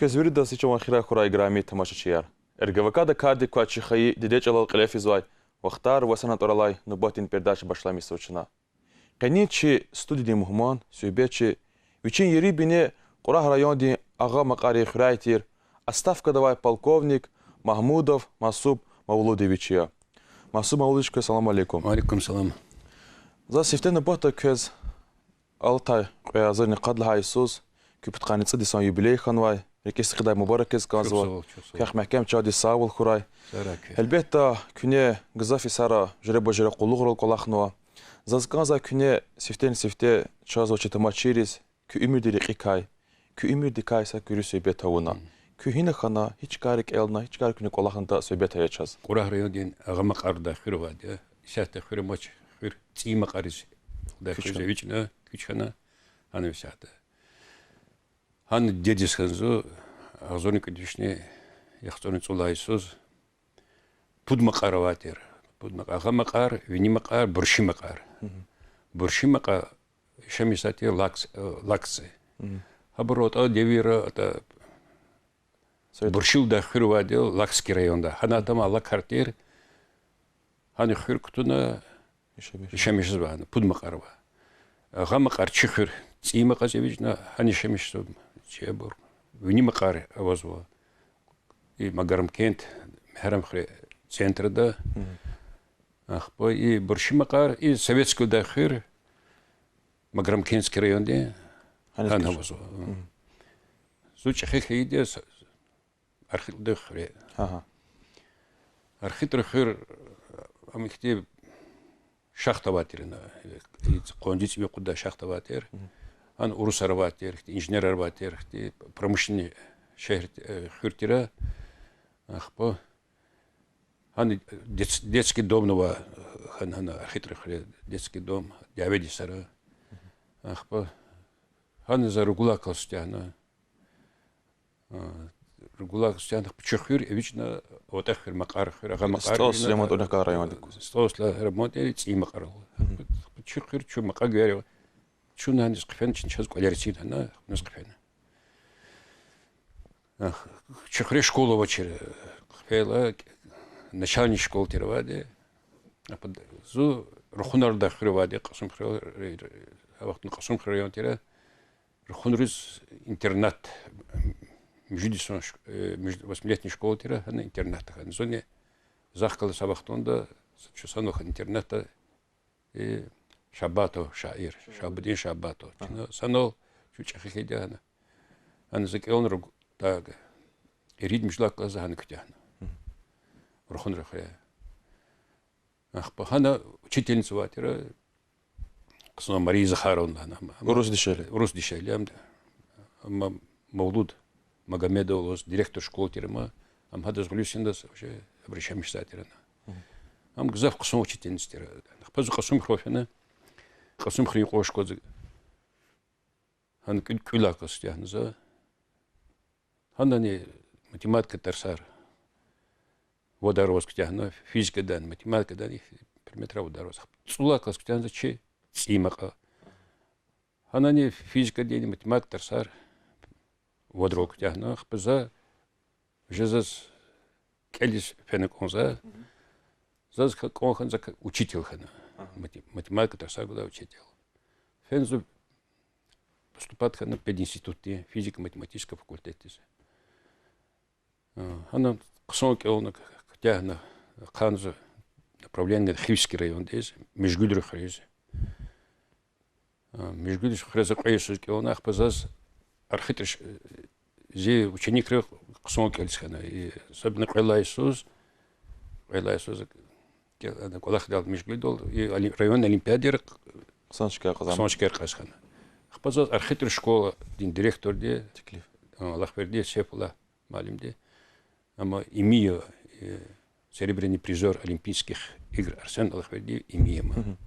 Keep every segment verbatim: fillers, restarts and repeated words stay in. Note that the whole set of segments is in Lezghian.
Квез виридаз и чӀаван хийирар хьурай, играми тамашачияр. РГВК-да кардик квай чи хайи диде чӀалал кьиле физвай Вахтар ва санатӀуралай нубатдин передача башламишзава чна. Къенин чи студиядин мугьман, суьгьбетчи, вичин ери-бине Кьурагь райондин Агъа Макьарин хуьряй тир, отставкада авай полковник Магьмудов Масуб Мавлудович я. Масуб Мавлудович, квез салам алейкум. Алейкум салам. За сифте нубатда квез алатай кьве агъзурни къад лагьай йисуз, куь пудкъанни цӀуд йисан юбилей хьанвай, рикӀиз хкидай мубарак ийиз кӀанзава. Чухсагъул, чухсагъул. Квехъ мягькем чандин сагъвал хьурай. Сагърай куь. Гьелбетда, куьне гзаф йисара жуьреба-жуьре къуллугърал кӀвалахнава. Заз кӀанзавай куьне сифтени-сифте чаз ва чи тамашачийриз куь уьмуьрдин рекьикай, куь уьмуьрдикай са куьруь суьгьбет авуна. Куьн гьина хьана, гьи чкайра кӀелна, гьи чкайра куьне кӀвалахна, са суьгьбет ая чаз. Кьурагь райондин Агъа Макьардай хуьр авайди я. Исятда хуьр амач, хуьр ЦӀийи Макьариз, хуьр зи вичӀна, куьч хьана, гьана исятда. Гьана дидедиз хьана зун, агъзурни кӀуьд вишни яхцӀурни цӀуд лагьай йисуз, пуд Макьар авай тир. Пуд Макьар: Агъа Макьар, Вини Макьар, Бурши Макьар. Бурши Макьар яшамиш жезвай тир Лакс-, э, Лаксди. Гьабур атӀа девирда, атӀа Буршилдай хуьр авайди я Лакский районда. Гьана атанвай Лакар тир, гьана хуьр кутуна, яшамиш жезва гьана, пуд Макьар ава. Агъа Макьар чи хуьр ЦӀийи Макьариз эвичӀна, гьана яшамиш жезва чи абур. Вини Макьар авазва и Магарамкент, Мегьарамдхуьре центрда. Ахпа и Бурши Макьар, и Советскийдай хуьр, Магарамкентский районди, гьана авазва. Зун чӀехи хьайиди я Архитӏрин хуьре. Архитӏрин хуьр, ам ихьтин шахта авай тир ана, къванцин цӏими кьуд лагьай шахта авай тир. Ана урусар авай тир, ихьтин инженерар авай тир, ихьтин промышленный шегьер, хуьр тир. Ахпа гьана детский домни ава, гьана, гьана Архитӏрин хуьре детский дом, дяведин йисара. Ахпа гьана за ругулакал сутягьна. Ругулакал сутягьна, ахпа чи хуьр эвичӏна, ватӏа хуьр, Макьар хуьр, Агъа Макьар. СтӀал йисан ремонт авуна Макьар райондик. СтӀал йисан ремонт авуна, ЦӀийи Макьар ала. Чи хуьр, чи Макьар гвер. Чун гьаниз хъфена, чун чаз кӏвалер эцигна, гьана хъфена. Чи хуьре школа авачир, хъфейла, начальный школа тир авайди. Зун Рухунардай хуьр авайди, Кьасумхуьрел, а вахтунда Кьасумхуьр район тир. Рухунриз интернат, муьжуьд йисан, восьмилетний школа тир, гьана интернат хьана. Зунни захъ галаз а вахтунда чун санал хьана интернатда, Шабатов шаир, Шабудин Шабатов. Чна санал, чун чӏехи хьайиди я гьана. Гьана за кӏелна руг-, так, ирид-муьжуьд лагьай класс за гьана куьтягьна. Рухунрин хуьре. Ахпа гьана учительница авай тир, хъсан Мария Захаровна лагьана. Урус дишегьли. Урус дишегьли, ам, ам Мавлуд Магомедов лугьуз, директор школы тир ам, ам гьадаз гъуьлуьз финдаз уже абуру яшамиш жезвай тир ана. Ам гзаф хъсан учительница тир. Ахпа зун Кьасумхуьре фена, Кьасумхуьруьн юкьвал школадиз гьана кӏуьд-, кӏуьд лагьай класс куьтягьна за. Гьанани математика тарсар вадарваз куьтягьна, физикадани, математикадани, предметрай вадарваз. Цӏуд лагьай класс куьтягьна за чи ЦӀийи Макьар. Гьанани физикадини, математика тарсар вадарвал куьтягьна, ахпа за, уже заз кӏелиз фена кӏан за, заз кӏан хьана за учитель хьана. Мате-, математика тарсар гудай учитель. Фена зун поступать хьана пединститутдин физико-математический факультетдиз. Гьана хъсан кӏелна, куьтягьна, хъсан за направление Хивский райондиз, Муьжгуьлрин хуьруьз. Муьжгуьлрин хуьре за кьве йисуз кӏелна, ахпа заз Архитӏрин ш-, зи ученикри хъсан кӏелиз хьана. И особенно кьвед лагьай йисуз, кьвед лагьай йисуз кӏел-, ана, кӏвалахдал Муьжгуьлдал, и оли-, районный олимпиададин хъсан чкаяр кьаз хьана. Ахпа заз Архитӏрин школадин директорди, Аллагьвердиев Сейфуллагь муаллимди, амма ими я, серебряный призёр Олимпийских игр Арсен Аллагьвердиев ими я ам.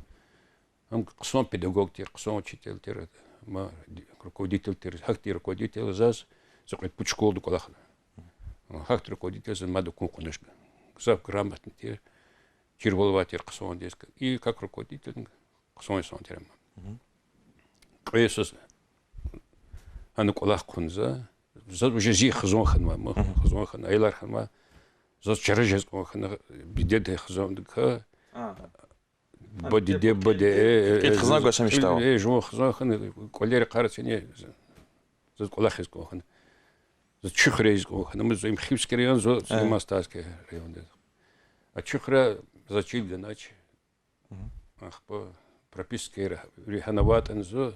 Ам хъсан педагог тир, хъсан учитель тир, ам руководитель тир, гьахьтин руководитель заз, за кьвед-пуд школада кӏвалахна. Гьахьтин руководитель заз мад акун кьунач. Гзаф грамотный тир, чирвал авай тир хъсандиз. И как руководитель хъсан инсан тир ам. Кьве йисуз гьана кӏвалах хъувуна за, Заз уже зи хизан хьанвай, ма, хизан хьана, аялар хьанвай. Заз чара жез кӀан хьана, дидеди хизандикай. Ба диде, ба диде, э, э, кьилди хизан гваз амишда, э, жуван хизан хьана, кӀвалер къарцани, заз кӀвалахиз кӀан хьана. Заз Чуьхуьр ийиз кӀан хьана, ма заз им Хивский район, заз Сулейман-Стальский районда. А Чуьхуьра заз чил ганач. Ахпа пропискаяр вири гьана аватӀани зун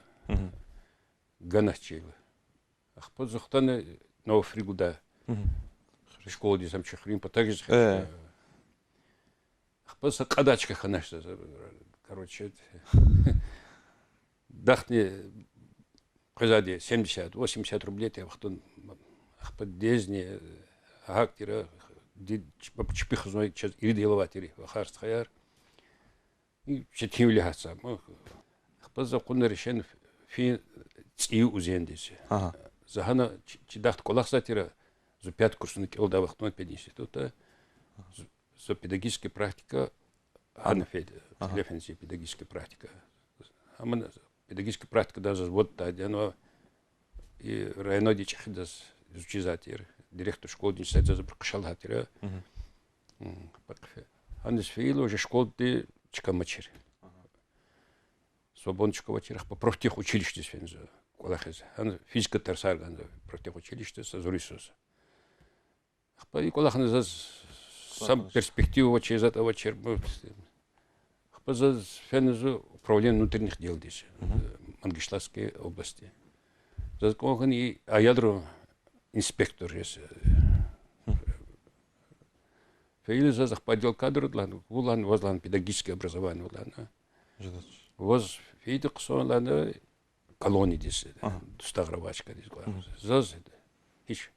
ганач чил. Ахпа зун хтана Новая Фригуда школадиз, ам Чуьхуьрин патагиз хьана. Ахпа са кьадай чка хьанач заз, короче, дахни къвезвайди семьдесят, восемьдесят рублей тир вахтунда. Ахпа дидезни, гьакӀ тир, ди-, чпи, чпи хизан чаз ирид аялар авай тир, вахар-стхаяр. И четинвиле гьатзава. Ахпа за акъудна решение фин цӀийи Узендиз. За гьана чи-, чидахъди кӀвалахзавай тир, зун пятый курсда кӀелдай вахтунда пединститутда. Зун, зун педагогическая практика гьана фейиди, Телефенци педагогическая практика. Гьамни педагогическая практикадай заз вад тайди, гьана и районда чӀехидаз зун чизвай тир, директор школадин сад заз абур хъша лагьай тир. Гьаниз фейила уже школади чка амачир. Свободный чка авачир, ахпа профтехучилищедиз фена зун кӀвалахиз. Гьана физика тарсар гана профтехучилищеда са зур йисуз. Ахпа и кӀвалахни заз са перспектива авачир, затӀ авачир. Ахпа заз фена зун управление внутренних делдиз, Мангышлакской области. Заз кӀан хьана и аялрин инспектор яз. Фейила заз ахпа отдел кадров лагьана, вун лагьана, ваз лагьана педагогическое образование ава лагьана. Ваз фейиди хъсан лагьана колониядиз, дустагъра авай чкадиз кӀвалахиз. Заз гьич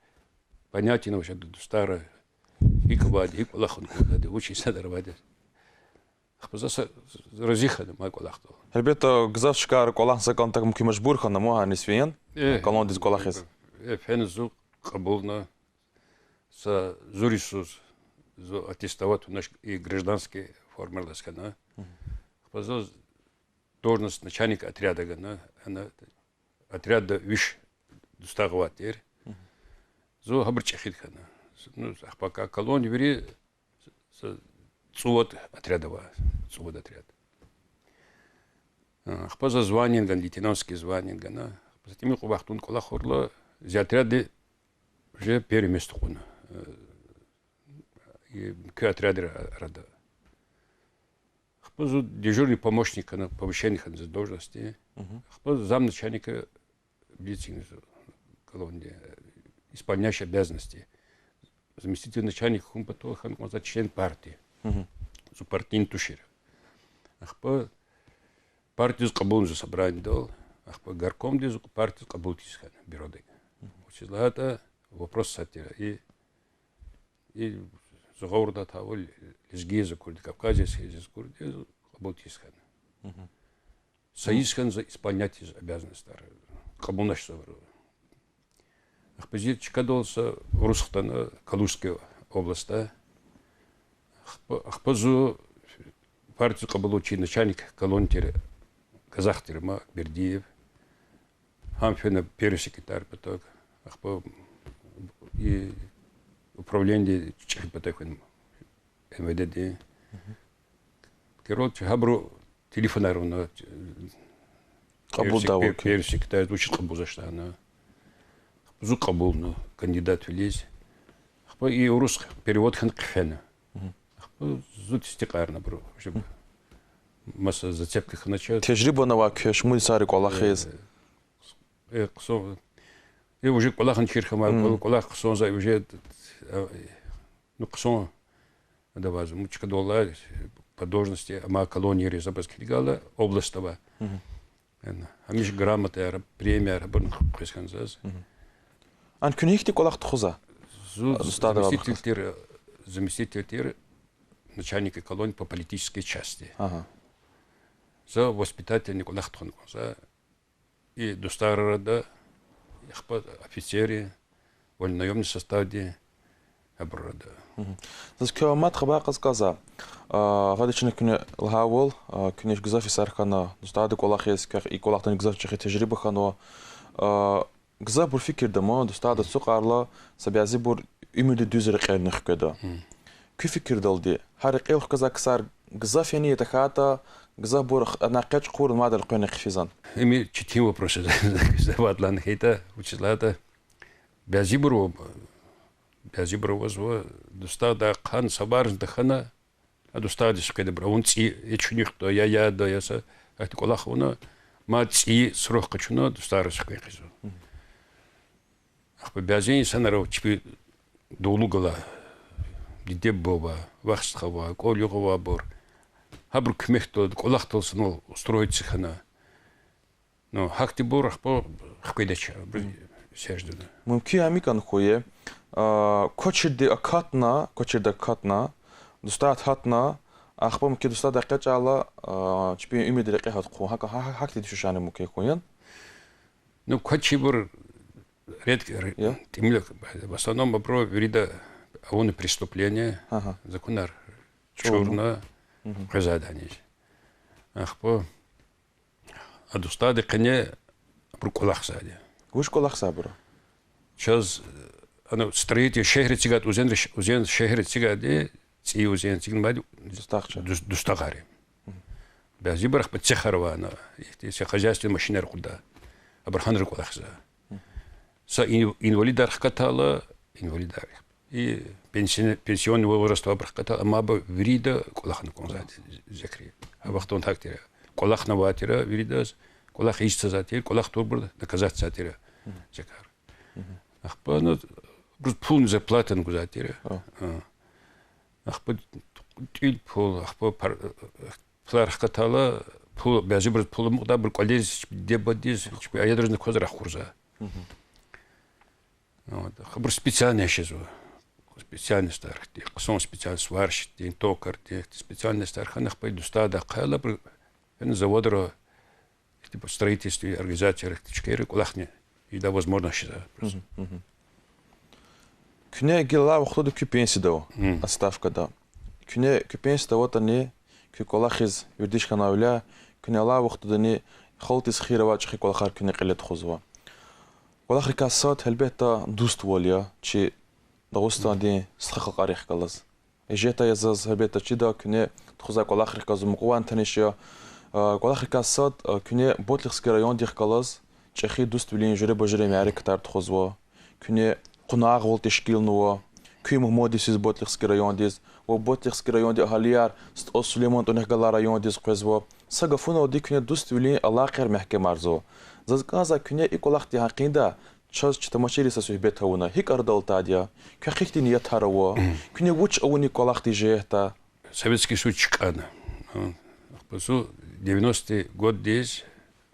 понятие авачир дустагъра гьикӀ авайди, гьикӀ кӀвалахун кӀандайди, вуч инсанар авайди. Ахпа заз рази хьана ман кӀвалахдал. Гьелбетда, гзаф чкайра кӀвалахна за кӀантак мумкин мажбур хьана, ма, гьаниз фин колониядиз кӀвалахиз. Э, фена зун кьабулна, са зур йисуз зун аттестовать авунач и гражданский формайрилай хьана. Ахпа заз должность начальника отряда гана, гьана отрядда виш дустагъ авай тир. Зун гьабур чӀехиди хьана. Ну, ахпа колония вири са цӀувад отряд ава, цӀувад отряд. Ахпа за звание гана, лейтенантский звание гана. Ахпа са тӀимил кьван вахтунда кӀвалахайла, зи отрядди уже первое место кьуна. Э, и куь отрядрин арада. Ахпа зун дежурный помощник хьана, повышение хьана за должности. Ахпа замначальника, блицинг колонии, исполняющий обязанности. Заместитель начальника хьун патал хьана кӀанзавай член партии. Зун партиядин тушир. Ахпа партиядиз кьабулна зун собраниедал, ахпа горкомди зун партиядиз кьабул тийиз хьана бюродик. Вучиз лагьайтӀа вопрос сад тир. И, и зун гъавурда тавур лезги я, акурди кавказец я, акурди, кьабул тийиз хьана. Са йис хьана за исполнять ийиз обязанностьар. Кьабулнач за абуру. Ахпа зи чкадал са урус хтана Калужская областьда. Ахпа, ахпа зун партиядиз кьабулун чи начальник колонии тир, казах тир ма, Бердиев. Гьам фена первый секретарь патал. Ахпа и управлениеди чӀехи патал фена, МВД-ди. Короче, гьабуру телефонар авуна, кьабулда первый секретарь, вучиз кьабулзавач лагьана. Зун кьабулна кандидатвилиз. Ахпа и урус перевод хьана хъфена. Ахпа зун тестикьарна абуру. Маса зацепка хьанач. Тежриба авай квеш, муькуь йисарик кӀвалахиз. Э, хъсан. Э, уже кӀвалахни чир хьанвай, кӀвалах хъсанзавай уже, ну, хъсан адавай зун, муькуь чкадал алай, по должности, амай колонияриз абаз килигайла, областьда авай. Гьамиша грамотаяр, премияяр абурни хъвез хьана заз. Ана куьне гьихьтин кӀвалах тухузва? Зун заместитель тир, заместитель тир начальника колонии по политической части. За воспитательный кӀвалах тухун кӀанзава. И дустагърин арада, ахпа офицеррин, вольнонаёмный составдин, абурун арада. Заз квевай мад хабар кьаз кӀанзава. Гьада чна куьне лагьайвал, куьне гзаф йисар хьана дустагърин кӀвалахиз, квехъ и кӀвалахдани гзаф чӀехи тежриба хьанва. гзафбур фикирда ма, дустарди ацукьайла, са бязибур уьмуьрдин дуьз рекьерни хкведа. Куь фикирдалди, гьа рекьел хквезвай ксар гзаф яни, я тахьайтӀа гзафбур х-, анай экъечӀ хъувурни мад элкъвена хъфизан? Им четин вопрос я, за вад лагьана хьайитӀа, вучиз лагьайтӀа бязибур ва, бязибур авазва, дустардай хъсан хабар тахьана, а дустардиз хкведайбур, авун цӀийи, я чуьнуьхда, я яда, я са, ахьтин кӀвалах авуна, мад цӀийи срок къачуна дустариз хквен хъийизва. Ахпа бязи инсанар ава чпи дувлу галай, диде-буба авай, вах-стха авай, кӀвал-югъ авайбур. Гьабурун куьмекдалди, кӀвалахдалди санал устроиться хьана. Ну, гьахьтинбур ахпа хкведач, абуруз серж жеда. Мумкин я ам икӀ хьуй, а, квачирди акатна, квачирди акатна, дустар гьатна, ахпа мумкин дустарди экъечӀайла, а, чпин уьмуьрдин рекье гьат хъувун. Гьа-, гьа-, гьа-, гьахьтин дуьшуьшарни мумкин хьуй яни? Ну, квачибур редко, р-, тӀимил, в основном абуру вирида авуна преступление, законар чӀурна, чӀурна, къвезвайди яни. Ахпа а дустарди къене абуру кӀвалахзавайди я. Вуж кӀвалахзавайбур? Чаз, э, ана строитель шегьре эцигайди, уьзен, уьзен шегьре эцигайди, цӀийи уьзен эцигнавайди дустагъчар, дус-, дустагъар я. Бязибур ахпа цехар авай, ана ихьтин сельскохозяйственный машинар кьурдай. Абуру гьанра кӀвалахзавай. Са ин-, инвалидар хкатайла, инвалидар, и пенсионный, пенсионный возраст авайбур хкатайла, амма абур вирида кӀвалахна кӀанзавайди зекри. Гьа вахтунда гьахьтир я. КӀвалахнавайтир виридаз, кӀвалах ийиз цазвайтир, кӀвалах тавурбур наказать ийизвайтир зекар. Ахпа ана абуруз пулни, зарплатани гузвайтир. Ахпа тӀуьл пул, ахпа пар-, пулар хкатайла, пул, бязибуруз пул амукьдайбур кӀвалериз, чпи диде-бубадиз, чпин аялриз кваз рахкурзавай. Вот, абур специальность жезва. Специальностьар хьтин, хъсан специальность, сварщикдин, токарьдин, специальностьар хьана, ахпа дустарди ахъайла абур, яни заводра, типа строительстве организацияра, чкайра кӀвалахни ийидай возможность жезва просто. Куьне гила алай вахтунда куьн пенсияда ава, отставкада. Куьне, куьн пенсияда аватӀани, куьн кӀвалахиз вердиш хьанвайвиляй, куьне алай вахтундани халкьдиз хийир авай чӀехи кӀвалахар куьне кьиле тухузва. КӀвалахрикай сад, гьелбетда, дуствал я чи Дагъустандин стха халкьарихъ галаз. Ижета я заз, гьелбетда, чида куьне тухузвай кӀвалахрихъ галаз мукьувани таниш я. А, кӀвалахрикай сад, а, куьне Батлихский райондихъ галаз чӀехи дуствилин жуьреба-жуьре мярекатар тухузва. Куьне къунагъвал тешкилнава, куь мугьмандиз физ Батлихский райондиз, ва Батлихский райондин агьалияр СтӀал Сулейман тӀварунихъ галай райондиз къвезва. Са гафуналди, куьне дуствилин алакъаяр мягькемарзава. Заз кӀанзавай, куьне и кӀвалахди гьакъиндай чаз, чи тамашачийриз са суьгьбет авуна. ГьикӀ арадал атайди я? Квехъ гьихьтин ниятар ава? Куьне вуч авуна и кӀвалахдин жигьетдай? Советский Союз чкӀана. Ахпа зун девяностый годдиз,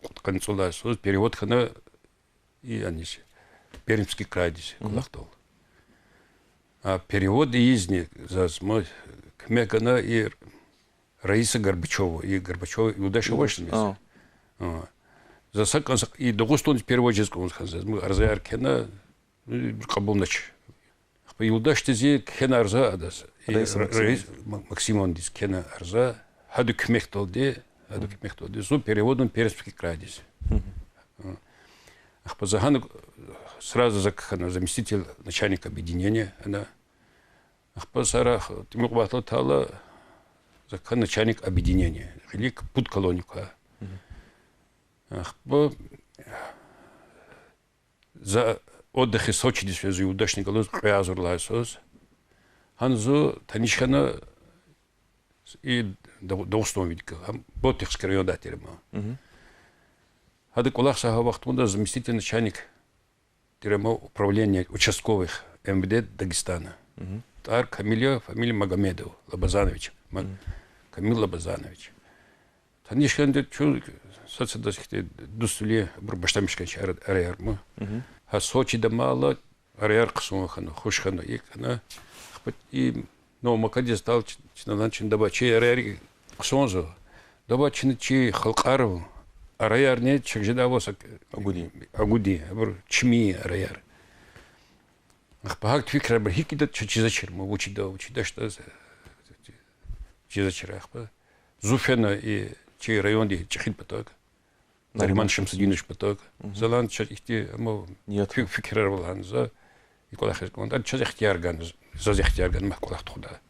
кьудкъанни цӀуд лагьай йисуз перевод хьана и аниз, Пермский крайдиз кӀвалахдал. А перевод ийизни заз ма куьмек гана и Раиса Горбачева, и Горбачев юлдаш авачни мез. За са кӀанз и Дагъустандиз перевод жез кӀанз хьана заз, муг арзаяр кхьена, ну, кьабулнач. Ахпа юлдашди зи кхьена арза адаз. И Раиса Ра-, Максимовна. Раис Ма-, Максимовнадиз кхьена арза, гьадан куьмекдалди, гьадан куьмекдалди зун переводна Пермский крайдиз. Ахпа за гьана сразу за кхьена заместитель начальника объединения, ана. Ахпа сара тӀимил кьван вахт атайла, за кхьена начальник объединения, гъилик пуд колония квай. Ахпа за отдыхиз Сочидиз фена зун юлдашни галаз кьве агъзур лагьай йисуз. Гьана зун таниш хьана и Дагъ-, Дагъустанвидикай, гьам Батлихский райондай тир ам. Гьада кӀвалахзавай гьа вахтунда заместитель начальник тир ам управления участковых МВД Дагестана. ТӀвар Камил я, фамилия Магомедов, Лобазанович. Ма-, Камил Лобазанович. Таниш хьана чун, сад-садаз хьтин дуствилин, абур башламишкан чара араяр ма. Гьа Сочида амайла араяр хъсан хьана, хуш хьана, икӀ хьана. Ахпа и Новая Макадиз атайла чи-, чна лагьана, чна давай чи араяр хъсанзава. Давай чна чи халкьарин араярни чаз жедайвал са агудин, агудин, абур чими араяр. Ахпа гьахьтин фикирар ибур, гьикӀ ийида, чаз чизвачир ма, вуч ийида, вуч ийида, чизвачир ахпа. Зун фена и чи райондин чӀехиди патав. Нариман Шамсудинович патав. Залан чаз ихьтин, амма, ният, фи-, фикирар ава лагьана за, и кӀвалах ийиз кӀанда, чаз ихтияр гана, заз ихтияр гана ман кӀвалах тухуда.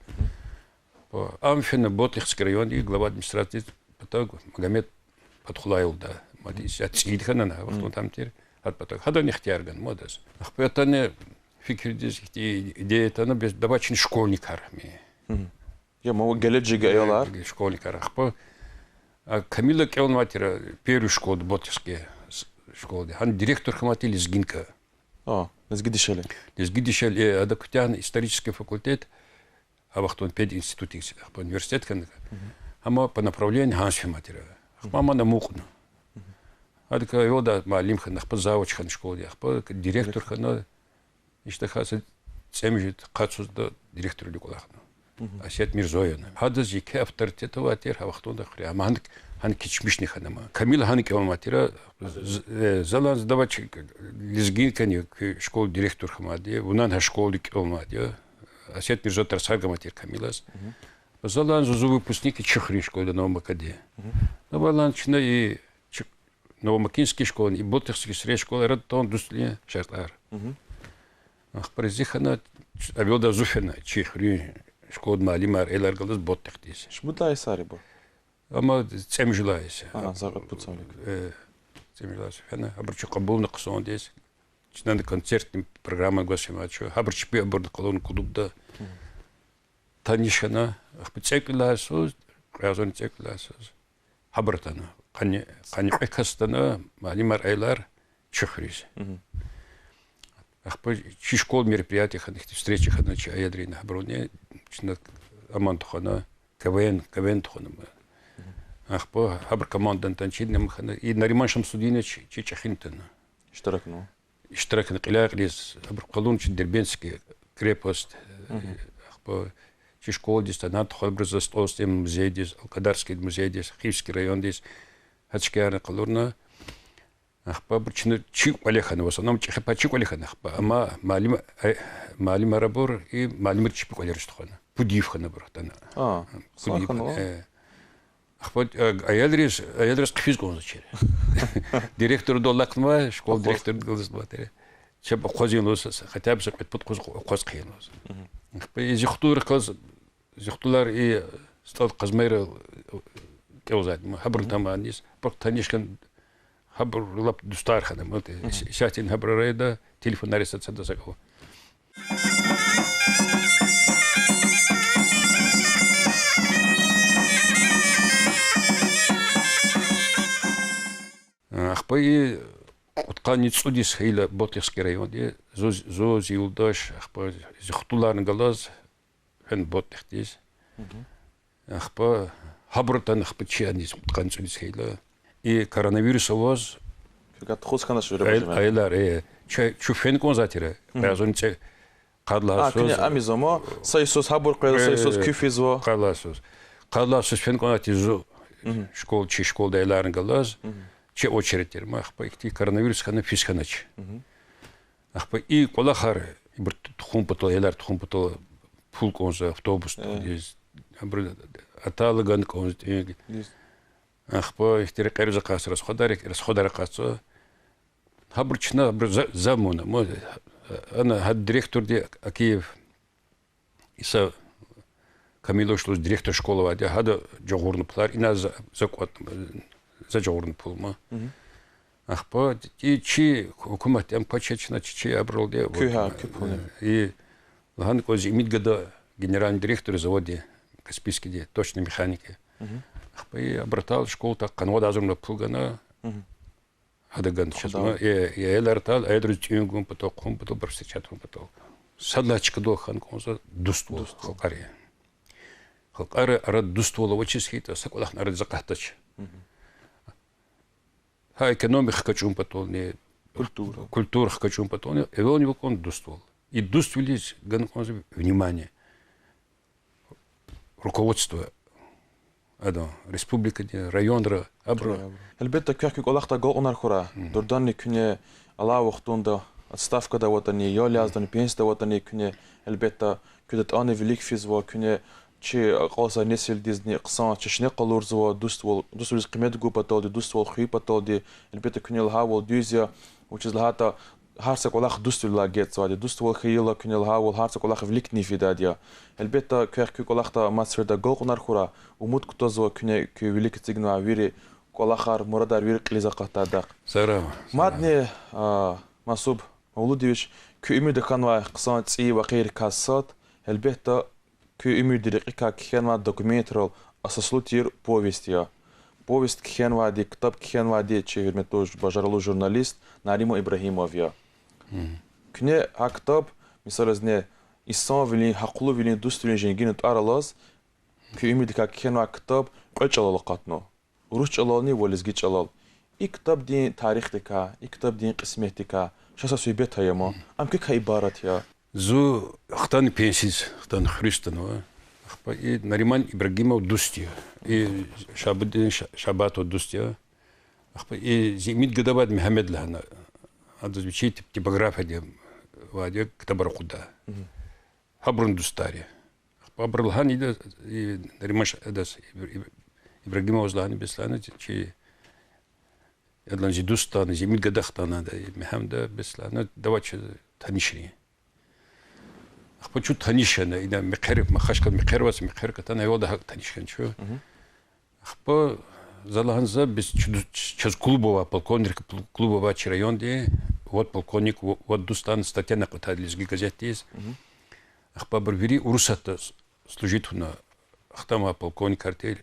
Ам фена Ботихский райондин глава администрациядин патав Магомед Патхулаевда. Мад исят цӀийид хьана, а вахтунда ам тир, гьадан патав. Гьадан ихтияр гана мад заз. Ахпа атана фикирдиз ихьтин идея атана, бес давай чна школьникар хьайимир. Я, ма гележег аялар. Школьникар. Ахпа, а, Камила кӀелнавай тир первый школада, Ботихский с-, школада. Гьана директор хьанвай тир лезгинка. А, лезги дишегьли. Лезги дишегьли, э, ада куьтягьна исторический факультет, а вахтунда пединститут, ахпа университет хьана. Амма по направлению гьаниз фенвай тир. Ахпа ман амукьна. Гьадакай аялди муаллим хьана, ахпа завуч хьана школадин, ахпа директор хьана, иштахьа са цӀемуьжуьд-къад йисуз директорвиле кӀвалахна. Асият Мирзоевна. Гьадаз еке авторитет авай тир гьа вахтунда хуьре. Амма гьана, гьана кечмишни хьана ман. Камила гьана кӀелнавай тир, з-, э, залан за давай чи лезгинкани куь школадин директор хьамайди я, вунани гьа школади кӀелнавайди я. Асият Мирзоевна тарсар гамай тир Камилаз. Залан зу, зу выпускник я чи хуьруьн школада, Новомакади. Давай лагьана чна и чи Новомакинский школа, и Ботихский срез школа арада тун дуствилин шартӀар. Ахпа рази хьана, авелда зу фена чи хуьруьн школадин муаллимар, аялар галаз Ботихдиз. Шумуд лагьай йисар я ибур? Амма цӀемуьжуьд лагьай йисар. Ага, за кьвед-пуд йисалик. Э, цӀемуьжуьд лагьай йисар фена, абуру чи кьабулна хъсандиз. Чна концертный программа гваз фенвай чун. Гьабуру чпи абурни къалурна клубда таниш хьана, ахпа цӀекӀуьд лагьай йисуз, кьве агъзурни цӀекӀуьд лагьай йисуз гьабур атана. Къанни, къанни кьве кас атана, муаллимар, аялар чи хуьруьз. Ахпа чи школада мероприятие хьана, ихьтин встреча хьана чи аялрин, гьабурни чна аман тухвана, КВН, КВН тухвана. Ахпа гьабурун командани тан чирна ам хьана. И Нариман Шамсудинович чи чӀехини атана. Иштиракна. Иштиракна кьиляй-кьилиз, абуру къалурна чи Дербентский крепость, ахпа чи школадиз атана, тухвана абуру Застольный музейдиз, Алкадарский музейдиз, Хивский райондиз, гьа чкайрани къалурна. Ахпа абуру чна чи кӀвале хьана, в основном чӀехи пай чи кӀвале хьана ахпа. Амма муаллим, э, муаллимар абур, и муаллимар чпи кӀвалериз тухвана. Пуд йиф хьана абур атана. А, пуд йиф хьана, э. Ахпа, э, аялриз, аялриз хъфиз кӀанзавачир. Директордал алахънавай, школа директордал алахънавай тир. Чеб акъвазин лугьуз, хотя бы са кьвед-пуд къуз акъваз хъийин лугьуз. Ахпа и зи хтулрихъ галаз, зи хтулар и СтӀал Къазмайрал кӀелзавайди я, гьабурни таманиз, абурухъ таниш хьана, гьабур лап дустар хьана, ма, исятдани гьабур арада, телефонар са-сада сакӀал. Ахпа и кьудкъанни цӀуд йис хьайила Ботихский районди, зу, зу, зи юлдаш, ахпа зи хтуларни галаз фена Ботихдиз. Ахпа гьабур атана ахпа чи аниз, кьудкъанни цӀуд йис хьайила. И коронавирус аваз, аялар, э, чун, чун фена кӀанзавай тир, кьве агъзурни цӀе-, къад лагьай йисуз. Куьне ам ийизва ма, са йисуз гьабур къвезва, са йисуз куь физва. Къад лагьай йисуз. Къад лагьай йисуз фена кӀанзавай тир зу школ-, чи школадай аяларни галаз, чи очередь тир ма, ахпа ихьтин коронавирус хьана, физ хьанач. Ахпа и кӀвалахар, ибур тухун патал, аялар тухун патал пул кӀанзава, автобус тухудиз, абуру атайла гана кӀанзава тӀуьн. Ахпа ихьтин рекьер акъатзава, расходар, расходар акъатзава. Гьабур чна, абур за, за мана, ма, ана гьа директорди Акиев Иса Камилович лугьуз директор школы авайди я, гьада жагъурна пулар, ина за, за кӀватӀна, за жагъурна пул ма. Ахпа и чи гьукуматди ам квачир чна, чи, чи абуралди, куь, вот, гьа, куь пул я. И лагьана кӀанзава зи имид гада генеральный директор заводдин, Каспийскийдин, точной механики. Ахпа и абур атайла школадай къанни вад агъзурни пул гана, гьада гана чаз ма, э, э, аялар атайла, аялриз тӀуьн гун патал, хъун патал, абур встречать авун патал. Сад лагьай чкадал хьана кӀанзава дуствал халкьари. Халкьари арада дуствал авачиз хьайитӀа, са кӀвалахни арадиз акъатдач. Гьа экономика хкажун патални, культура хкажун патални эвелни-эвел кӀанда дуствал. И дуствилиз гана кӀанзава внимание руководство, адан, республикадин, районра, абуру. Гьелбетда, квехъ куь кӀвалахдай агалкьунар хьурай. Дугъриданни куьне алай вахтунда отставкада аватӀани, ял яздани, пенсияда аватӀани куьне, гьелбетда, куьн атӀана вилик физва, куьне Чи акьалтзавай несилдизни хъсан чешне къалурзава, дуствал, дуствилиз къимет гун паталди, дуствал хуьн паталди, гьелбетда, куьне лагьайвал дуьз я, вучиз лагьайтӀа гьар са кӀвалах дуствилелай агатзавайди, дуствал хьайила, куьне лагьайвал, гьар са кӀвалах виликни фидайди я. Гьелбетда, квехъ куь кӀвалахда мад сеферда агалкьунар хьурай, умуд кутазва куьне куь вилик эцигнавай вири кӀвалахар, мурадар вири кьилиз акъатдайдахъ. Сагърай, сагърай. Мадни, а, Мансуб Мавлудович, куь уьмуьрда хьанвай хъсан цӀийи вакъиайрикай сад, гьелбетда, куь уьмуьрдин рекьикай кхьенвай документрал асаслу тир повесть я. Повесть кхьенвайди, ктаб кхьенвайди чи гьуьрметлу, бажарагълу журналист Нариман Ибрагьимов я. Куьне гьа ктаб, мисал яз, инсанвилин, гьахълувилин, дуствилин женгина тӀвар алаз, куь уьмуьрдикай кхьенвай ктаб кьве чӀалал акъатна: урус чӀалални ва лезги чӀалал. И ктабдин тарихдикай, и ктабдин кьисметдикай ша са суьгьбет ая ман. Ам квекай ибарат я. Зун хтана пенсиз, хтана хуьруьз атанва. Ахпа и Нариман Ибрагьимов дуст я. И Шабудин Ша-, Шабатов дуст я. Ахпа и зи имид гада авайди Мегьамед лагьана. Адаз вичи тип-, типографияди авайди я, ктабар акъудай. Гьабурун дустар я. Ахпа абуру лагьана ида, и Нариман Ш-, адаз, Ибр-, Ибр-, Ибрагьимоваз лагьана, бес лагьана, чи ядлан зи дуст хтана, зи имид гада хтана, да, и Мегьамеда, бес лагьана, давай чун танишрин. Ахпа чун таниш хьана, ина мехъер, махачкъал мехъер аваз, мехъер катана, гьавалда гьакӀ таниш хьана чун. Ахпа за лагьана за, бес чу-, чаз клуб авай, полковник пл-, клуб авай чи районди, вот полковник, во-, вот дуст лагьана статья акъатайди Лезги газетдиз. Ахпа абур вири Урусатда с-, служить авуна, хтанвай полковникар тир,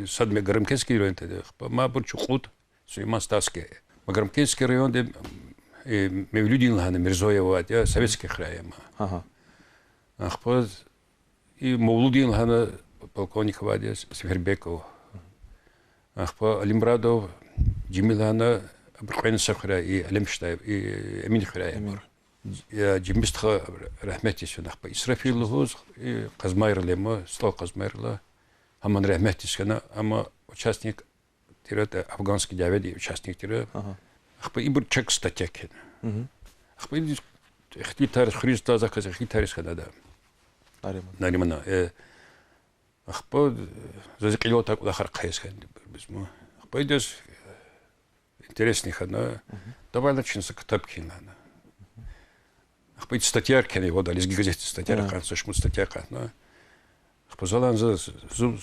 садни Магарамкентский райондай, ахпа мабур чукьуд, Сулейман-Стальский. Магарамкентский районда, э, Мевлудин лагьана Мирзоев авайди я, советский край ама. Ахпа и Мавлудин лагьана полковник авайди я, Сефербеков. Ахпа Алимрадов Жемил лагьана, абур кьве са хуьряй, и Алемштаев, и Эминхуьряй абур. Я Жемил стха, рагьметдиз фена. Ахпа Исрафил лугьуз, и Къазмайрилай ама, СтӀал Къазмайрилай. Гьамни рагьметдиз хьана, ам участник тир афганский дяведин, участник тир. Ахпа ибур чак статья кхьена. Ахпа и ихтилатар хуьруьз, таза кас ихтилатриз хьана ада. Нариман. Наримана, э. Ахпа заз кьилел атай кӀвалахар хъийиз хьана бизма. Ахпа идаз интересный хьана. Давай лагьана чна са ктаб кхьин лагьана. Ахпа ида статьяяр кхьена, вот, Лезги газетда статьяяр акъатна, са шумуд статья акъатна. Ахпа за лагьана за, зу,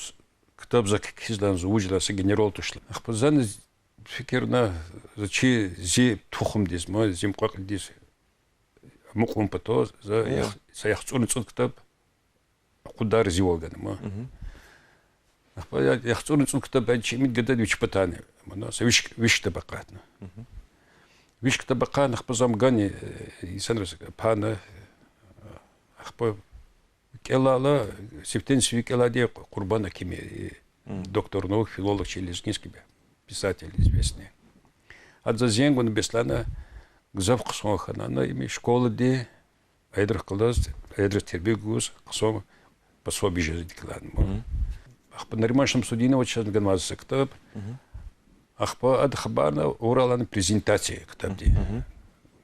ктаб за кхьиз лагьана, зун вуж лагьана, са генерал туш лагьана. Ахпа за фикирна, за чи, зи тухумдиз, ма, зи мукьва-кьилидиз амукьун патал, за са яхцӀурни цӀуд ктаб акъуддай разивал гана ма. Ахпа я яхцӀурни цӀуд ктаб, а чи имид гада вич патани, мана са виш, виш ктаб акъатна. Виш ктаб акъатна, ахпа за ам гана, э, инсанриз пана, ахпа кӀелайла, сифтени-сив кӀелайди я Къурбан Акимиди, доктор наук, филолог, чи лезгинский писатель известный. Ада заз зенг авуна, бес лагьана, гзаф хъсан хьана, ана им школади, аялрихъ галаз, аялриз тербия гуз хъсан пособие жезвайди я лагьана ма. Ахпа Нариман Шамсудиноваз чазни ганвай за са ктаб. Ахпа ада хабарна, авурай лагьана презентация ктабдин.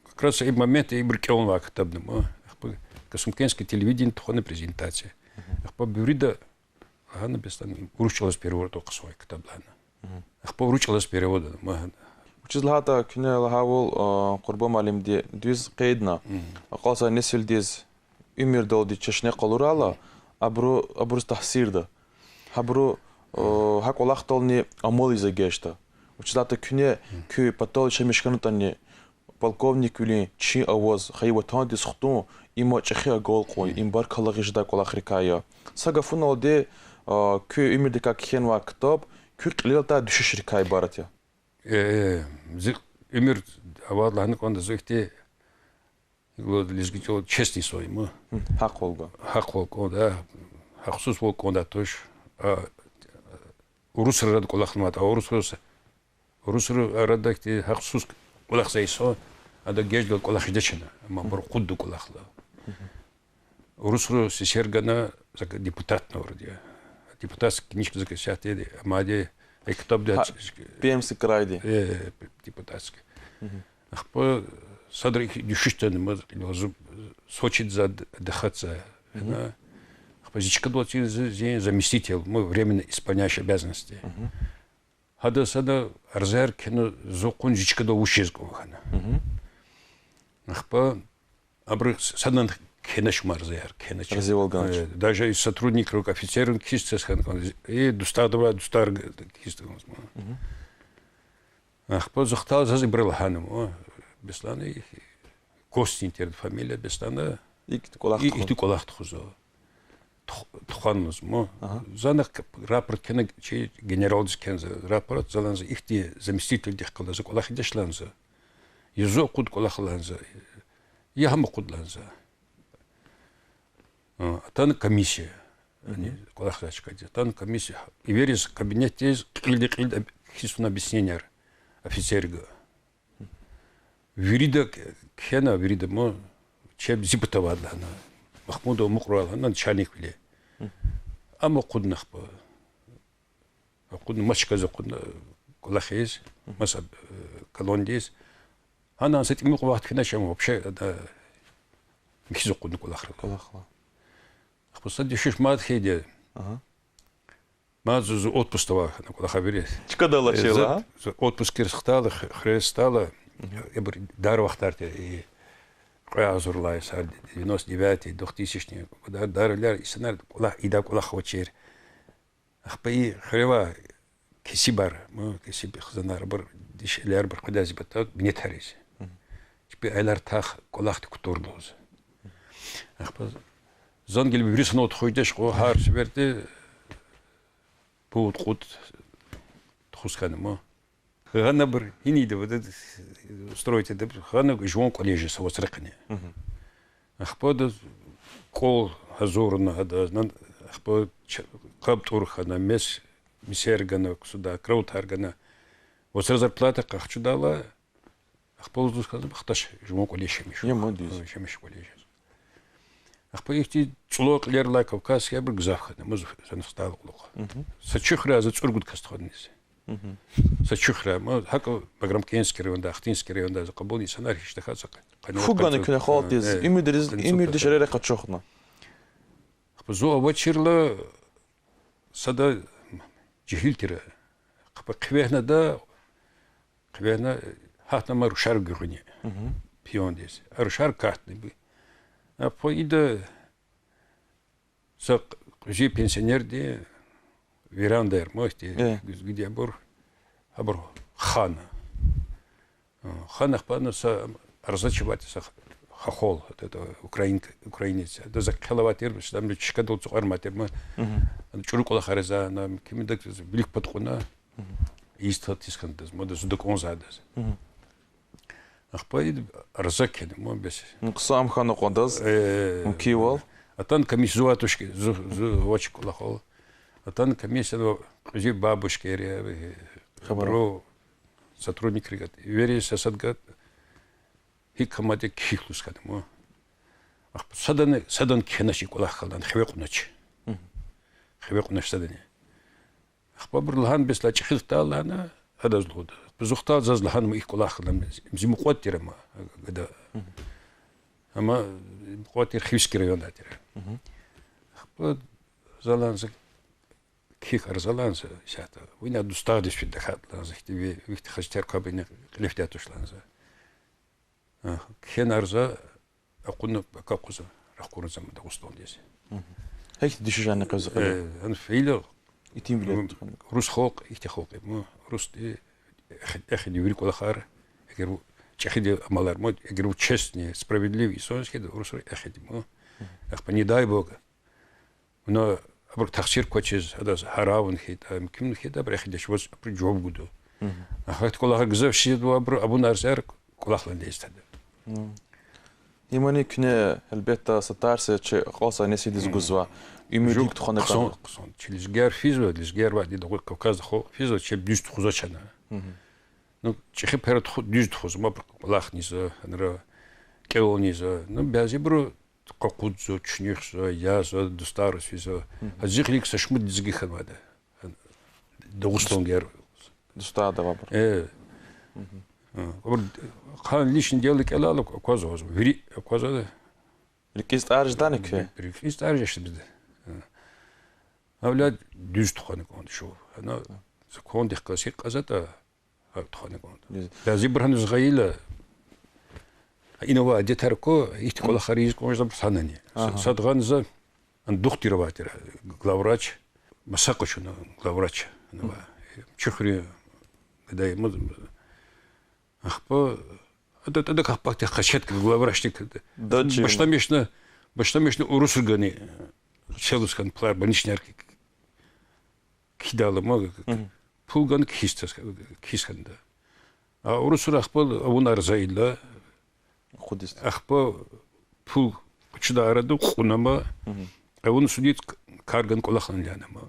Как раз и момент ибур кӀелнавай ктабни ма. Ахпа Касумкентский телевидение тухвана презентация. Ахпа буьрида лагьана, бес лагьана, урус чӀалаз перевод авай хъсан ктаб лагьана. Ахпа урус чӀалаз перевод ма. Вучиз лагьайтӀа куьне лагьайвал, а, Къурбан муаллимди дуьз къейдна, акьалтзавай несилдиз уьмуьрдалди чешне къалурайла, абуру, абуруз таъсирда. Гьабуру, а, гьа кӀвалахдални амал ийиз эгечӀда. Вучиз лагьайтӀа куьне куь патал яшамиш хьанатӀани, полковниквилин чин аваз хайи ватандиз хтун, им чӀехи агалкьун, им баркаллалу жедай кӀвалахрикай я. Са гафуналди, а, куь уьмуьрдикай кхьенвай ктаб куь кьилел атай дуьшуьшрикай ибарат я. Э, э, зи уьмуьр авайдалай гьана кӀанда зи ихьтин, лезги чӀал, честный сон я ма. Гьахъвал кӀан. Гьахъвал кӀан, да. Гьахъсузвал кӀандай туш. А, урусрин арада кӀвалахнавайди, а урусриз, урусрин арада ихьтин гьахъсуз кӀвалахзавай инсан, ада геждал кӀвалах жедач ана, амма абур акъудда кӀвалахла. Урусри сесер гана, за депутатнавайди я. Депутатский книжка за касятди, амайди, и ктабди. Гьа, Пермский крайди. Э, депутатский. Ахпа садра икӀ дуьшуьш атана ма, лазим, Сочида за д-, отдыхать ийиз. Зи чкадал чин зи, зи заместитель, ну, временно исполняющий обязанности. Гьада сада арзаяр кхьена, зун акъудна зи чкадал вуч жез кӀан хьана. Ахпа абуру садан кхьенач ма арзаяр, кхьенач. Разивал ганач. Э, даже и сотрудникрин, офицеррин кхьиз цаз хьана кӀан, и дустарда авай дустар кхьиз кӀанзма. Ахпа зун хтал заз ибура лагьана, о, Беслан, и Костин тир фамилия, Беслан, ИкӀ кӀвалах и-, тухун. ИкӀ кӀвалах тухузва. Тух-, тухван лугьузма. Ага. За ана к-, рапорт кхьена чи генералдиз кхьена за рапорт, за лагьана за ихьтин заместительдихъ галаз за кӀвалах ийидач лагьана за. Я зун акъудна кӀвалах лагьана за, я гьам акъудна лагьана за. А, атана комиссия. Ани кӀвалахзавай чкадиз. Атана комиссия. Эвериз кабинетдиз кьилди-кьилди кхьиз туна объясненияр офицерриз. Вирида к-, кхьена, вирида ма, чеб зи патав лагьана. Махмудов Мукьрал лагьана, начальниквиле. Ам акъудна ахпа. Акъудна, маса чкадиз акъудна, кӀвалахиз, маса, э, колоннадиз. Гьана са тӀимил кьван вахт хьанач ам вообще, ада михьиз акъудна кӀвалахра. КӀвалахра. Ахпа са дуьшуьш мад хьайиди я. Ага. Мад зу, зу отпускда авай хьана кӀвалахар вири. Чкадал алачирла, э, за, а? За отпускдиз хтайла, х-, хуьре стайла, ибур дар вахтар тир, и кьве агъзур лагьай йисар, девяносто девятый, двухтысячный, дар, дарвилер, инсанар кӀвалах, ида кӀвалах авачир. Ахпа и хуьре авай кесибар, ма, кесиб хизанар, абур дишегьлияр, абур къведай зи патав минетар ийиз. Чпи аялар тах кӀвалахдик кутур лугьуз. Ахпа зун гила вири санал тухуз жедач, кьван гьар сеферда пуд-кьуд тухуз хьана ма. Гъана абур гьинда вада строить ийида, гъана жуван кӀвале жез са вацрахъни. Ахпа ада кӀвал гьазурна ада, ахпа ч-, къаб тӀур хьана, мес, месер гана ксуда, кроватар гана. Вацра зарплата къахчудайла, ахпа лугьуз хьана, хтач жуван кӀвале яшамиш. Яма дуьз. Яшамиш кӀвале жез. Ахпа ихьтин цӀулан кьилерилай кавказскийбур гзаф хьана, муз санихтал кьулухъ. Са чи хуьряй за цӀуругуд кас тухвана низ. Са чи хуьряй, ма, гьакӀ Баграмкентский районда, Ахтынский районда за кьабулна инсанар гьич тахьай са къанни вад, къанни цӀуд. Фу гана куьне халкьдиз, уьмуьрдиз, уьмуьрдиз ширер къачухна. Ахпа зун авачирла сада жегьил тир. Ахпа хъивегьнада, хъивегьна, гьатнама рушар гуьгъуьниз. Пиондиз. А рушар катна. Ахпа ида са кьуьзуь пенсионерди верандаяр, ма ихьтин, гуьзгуьдаяр абур, абур хана. Хана ахпа ана са арзачи авай тир, са хохол, это, украинка, украинец. Ада за хъел авай тир, ам чкадал цукьармай тир, ма. ЧӀуру кӀвалахар ийиз, ана кимдаказ вилик пад кьуна, ийиз тахьайтӀа тийиз хьана адаз, ма, ада зун дакӀанзавайдаз. Ахпа и арза кхьена, ма, бес. Хъсан ам хьана кьван адаз. Э, мукивал. Атана комиссия, зун авай туш хьи, зу-, зун авач кӀвалахал. Атана комиссия, кьуьзуь бабушкаяр, э, хабар, про сотрудникрикай, вири са сад гад, гьикӀ хьамайди кхьихь лугьуз хьана, ма. Ахпа садани, садани кхьенач и кӀвалах хьана, хиве кьунач. Хиве кьунач садани. Ахпа абуру лагьана, бес лагьай чӀехиди хтайла лагьана, адаз лугьуда. Ахпа зун хтайла заз лагьана, ма, ихьтин кӀвалах хьана, зи мукьвади тир ама, гада. Ама мукьвади тир, Хивский райондай тир. Ахпа за лагьана за, кхьихь арза лагьана за, исятда вуна дустагъдиз фида хьайитӀа лагьана за, ихьтин ви, ви ихьтин хазитар кваб ина кьиле фидай туш лагьана за. Кхьена арза, акъудна пака къвезва, рахкурзава ама Дагъустандиз. Гьихьтин дуьшуьшарни къвезва кьиле? Э, ана фейила, итимвиле, ну, тухвана. Рус халкь ихьтин халкь я, ма, русди эхи-, эхиди вири кӀвалахар, эгер чӀехиди амалар, ма, эгер честный, справедливый инсан хьайитӀа, русри эхиди, ма. Ахпа, не дай бог, вуна абур тахсир квачиз, адаз гьарай авун хьайитӀа, мумкин хьайитӀа, абур эхидач, ваз абуру жаваб гуда. Ахпа кӀвалахар гзаф жезва, абуру авун арзаяр кӀвалахлани ийиз тада. Имани куьне, гьелбетда, са тарс я чи акьалтзавай несилдиз гузва. Уьмуьр гьикӀ тухвана кӀанда. Хъсан, хъсан. Чи лезгияр физва, лезгияр ва ди Дагъу-, Кавказда халкь физва, чи дуьз тухузвач ана. Ну, чӀехи пара туху-, дуьз тухузва, ма, абуру кӀвалахни ийизва, анра кӀелни ийизва. Ну, бязибуру къакъудзава, чуьнуьхзава, язва, дустарриз физва. Гьа зи кьилихъ са шумуд лезги хьанвайди я. Дагъустангияр. Дустарда авайбур. Э. Абур хъсан личный дело кӀелайла аквазва, вири аквазва. РикӀиз тӀар жедани квез? РикӀиз тӀар жедач бизди. Гьавиляй дуьз тухвана кӀанда шув. Ана закондихъ галаз гьикӀ кьазватӀа, гьакӀ тухвана кӀанда. Дуьз. Бязибур гьаниз гъайила, ина авай адетар ку, ихьтин кӀвалахар ийиз кӀанзавайбур санани. Агьа. Сад гъанза, ан духтур авай тир, главврач, маса къачуна главврач, ана ва, чи хуьруьн гадаяр, ма, ахпа, ада, ада капакди къачуна главврачдик. Дачи. Башламишна, башламишна урусригани, селус хьана пулар, больничныйрик кхьидайла ма, пул гана кхьиз таз-, кхьиз хьана ада. А урусри ахпа авунар зайила. Хъудиз. Ахпа пул къачудай арада кьуна ма, авуна суьдиз к-, кар гана кӀвалахна лагьана ма.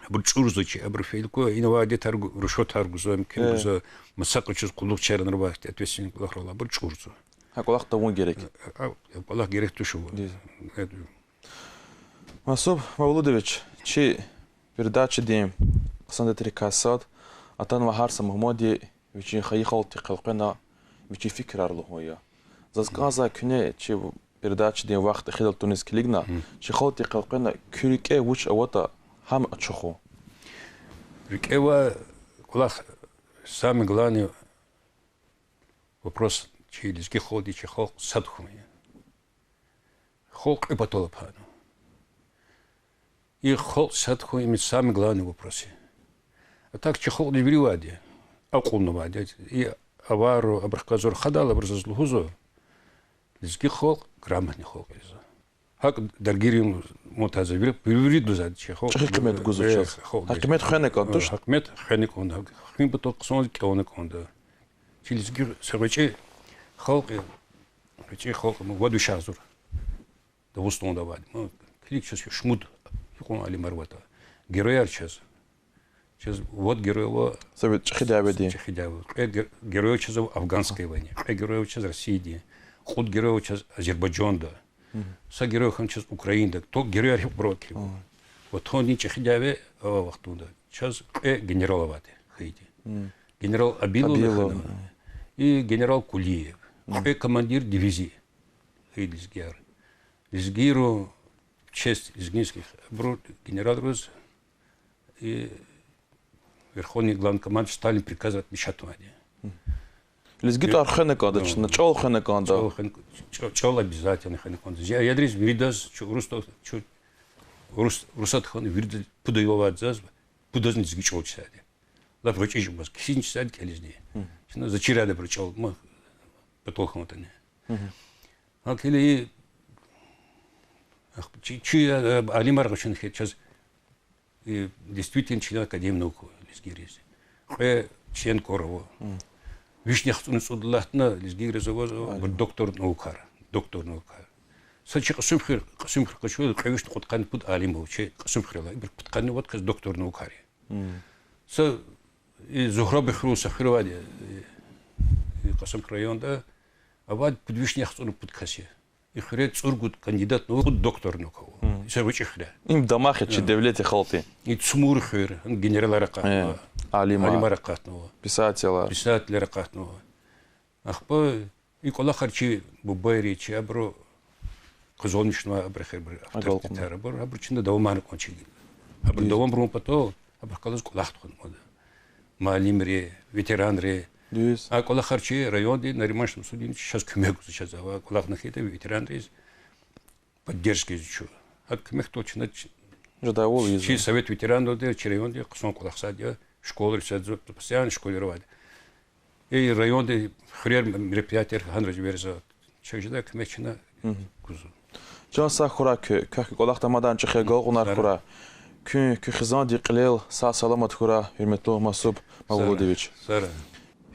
Абур чӀурзава чи, абуру фейила ку, ина авай адетар гу-, рушотар гузва, мумкин гузва, маса къачуз, къуллугъчийран авай ответственный кӀвалахрал, абур чӀурзава. Гьа кӀвалах тавун герек. А, а, кӀвалах герек туш ава. Дуьз. Масуб Мавлудович, чи передачадин хъсандиз тиркай сад, атанвай гьар са мугьманди вичин хайи халкьдихъ элкъвена вичин фикирар лугьун я. Заз кӀанзавай куьне чи передачадин вахт эхирдал туниз килигна, чи халкьдихъ элкъвена куь рикӀе вуч аватӀа, гьам ачухун. РикӀе авай кӀвалах, самый главный вопрос, чи лезги халкьди, чи халкь сад хьун я. Халкь кьве патал пайнава. И халкь сад хьун, им самый главный вопрос я. А так чи халкьдиз вири авайди, акьулни авайди. И авару, абурухъ галаз зур хадайла, абуру заз лугьузва, лезги халкь грамотный халкь я лугьузва. ГьакӀ Даргири Мумтаза вири, вири, вири лугьузвайди чи халкь. ЧӀехи къимет гузва чаз. Гьа къимет хвена кӀанда туш? Гьа къимет хвена кӀанда. Хуьн патал хъсанди кӀелна кӀанда. Чи лезги са гъвечӀи халкь я, гъвечӀи халкь, ма, вад виш агъзур Дагъустанда авайди. Ма, килиг, чаз шумуд гьикьван алимар аватӀа. Герояр чаз. Чаз вад герой ава. Совет, чӀехи дяведин. ЧӀехи дяведин. Кьве ге-, герой чаз ава афганская война. Кьве герой ава чаз Россиядин. Кьуд герой ава чаз Азербайжанда. Са герой хьана чаз Украинада. То герояр гьикьван килиг. Ватандин чӀехи дяве авай вахтунда чаз кьве генерал авайди хьайиди. Генерал Абилов хьана и генерал Кулиев. Кьве командир дивизии хьайиди лезгияр. Лезгийрин честь лезгинских, абуру генералриз и верховный главнокомандующий Сталин приказ аватӀа печатнавайди. Лезги тӀвар хвена кӀанда чна, чӀал хвена кӀанда. ЧӀал хвена, чӀал, чӀал обязательно хвена кӀанда. Зи аялриз виридаз, чун урус, чун урус, урусат хьана вирида пуд ая авайди заз, пудазни лезги чӀал чизвайди. Лап гъвечӀи жубаз, кхьизни чизвайди, кӀелизни. Чна заз чирайди абуру чӀал, ма, патал хьанватӀани. ГьакӀ хьайила, чи, чи, э, алимар къачуна хьи чаз, э, действительно член Академии наук лезгийриз. Кьве член кӀвалера ава. Вишни яхцӀурни цӀуд алатна лезгийриз аваз, ава, доктор наукар, доктор наукар. Са чи Кьасумхуьр, Кьасумхуьр къачу, кьве вишни кьудкъанни пуд алим ава чи Кьасумхуьрелай, ибур пудкъанни вад кас доктор наукар я. Са, и, Зугьраби хуьруьн са хуьр авайди, и, и, Кьасумхуьр районда, авайди пуд вишни яхцӀурни пуд кас я. И хуьре цӀуругуд кандидат наук, кьуд доктор наук ава. Са гъвечӀи хуьре. Им дамах я чи девлет я халкьдин. И Цумур хуьр, гьана генералар акъатнава, алимар акъатнава, писателар акъатнава. Ахпа и кӀвалахар чи бубайри, чи абуру къазанмишнавай, абуру хер, абуру авторитетар, абуру, абуру чна давамарна кӀанда чи. Абуру давамарун патал, абурухъ галаз кӀвалах тухвана кӀанда. Муаллимри, ветеранри. А кӀвалахар чи районди Нариман Шамсудинович чаз куьмек гузва, чаз ава кӀвалахна хьайитӀа ветеранриз поддержка ийизва чун. ГьакӀ куьмекдал чна ч-, чи совет ветеранралди, чи районди хъсан кӀвалахзавайди я, школайриз сад-, постоянно школайра авайди. И районда хуьрера мероприятияр гьанра эверзава. Чаз жедай куьмек чна гузва. Чан сагъ хьурай куьн, квехъ куь кӀвалах тамадан чӀехи агалкьунар хьурай. Куьн, куь хизандин кьилел сагъ-саламат хьурай, гьуьрметлу Масуб Мавлудович.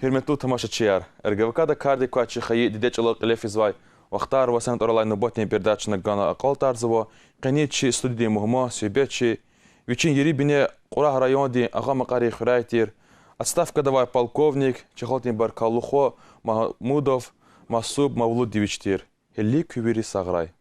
Гьуьрметлу тамашачияр, РГВК-да кардик квай чи хайи дидед чӀалал кьиле физвай Вахтар ва Сенатӏар алай нубатдин передача гана акьалтӀарзава. Къенин чи студиядин мугьман, суьгьбетчи, вичин ери-бине Кьурагь райондин Агъа Макьарин хуьряй тир, отставкада авай полковник, чи халкьдин баркаллу хва Магьмудов Масуб Мавлудович тир. Гьелелиг куьн вири сагърай.